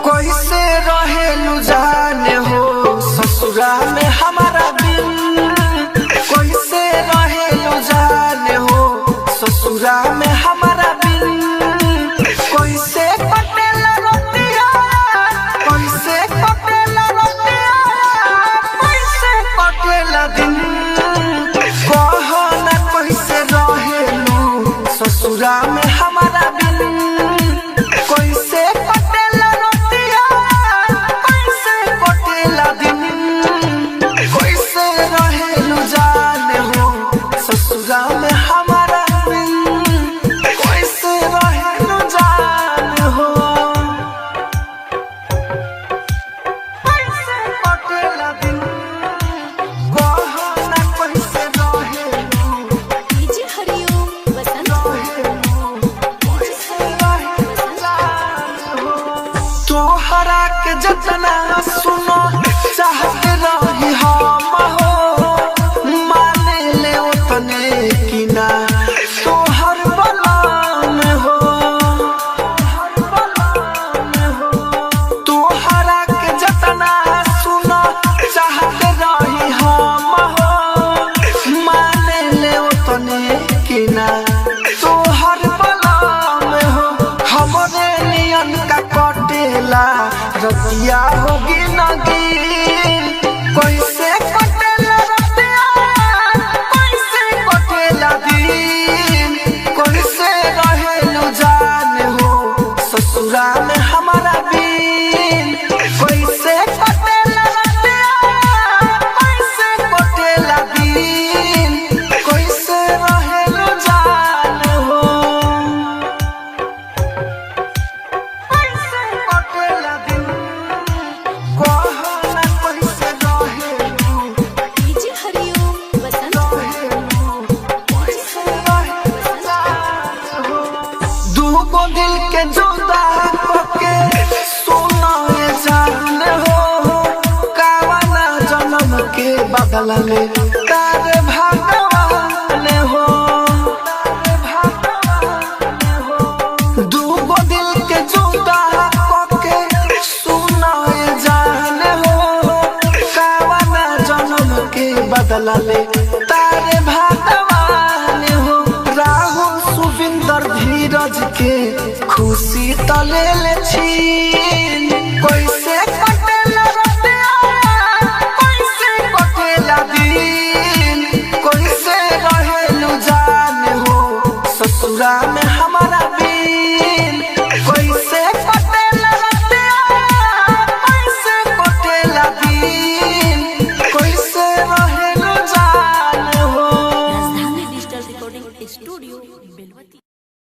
कैसे रहेलू जाने हो ससुरा में हमारा दिल, कैसे रहेलू जाने हो ससुरा में हमारा दिल, कैसे कटेला रतिया, कैसे कटेला रतिया, कैसे कटेला दिन, कहो ना कैसे रहेलू ससुरा में हमारा दिल, कैसे कटेला रतिया, कैसे कटेला दिन, कैसे रहेलू जाने हो ससुरा में हमारा बिन, कैसे रहेलू जाने हो, कैसे कटेला दिन, कहो ना कैसे रहेलू, डीजे हरिओम बसंत। तोहरा के जतना सुनो चाहते रही हम हो, माने ले उतने की ना तोहर बलाम हो, तोहरा के जतना सुनो चाहते रही हम हो, माने ले उतने की ना तोहर बलाम हो, हमरे नियन का कटेला रतिया होगी नगीन, कैसे कटेला रतिया, कैसे कटेला दिन, कैसे रहेलू जाने हो ससुरा में हमारा बिन, कैसे कटेला रतिया, कैसे कटेला दिन, कैसे रहेलू जाने हो, कैसे कटेला दिन, कहो ना कैसे रहेलू, डीजे हरिओम बसंत। दूगो दिल के जुदा होके सुना ये जान हो, कावना जन्म के बदला में तारे भगवान हो, दूगो दिल के जुदा होके सुना ये जान हो, कावना जन्म के बदला में तारे भगवान हो, राहुल सुविंदर धीरज के खुशी तले ले छीन, कैसे कटेला रतिया, कैसे कटेला दिन, कैसे रहेलू जाने हो ससुरा में हमारा।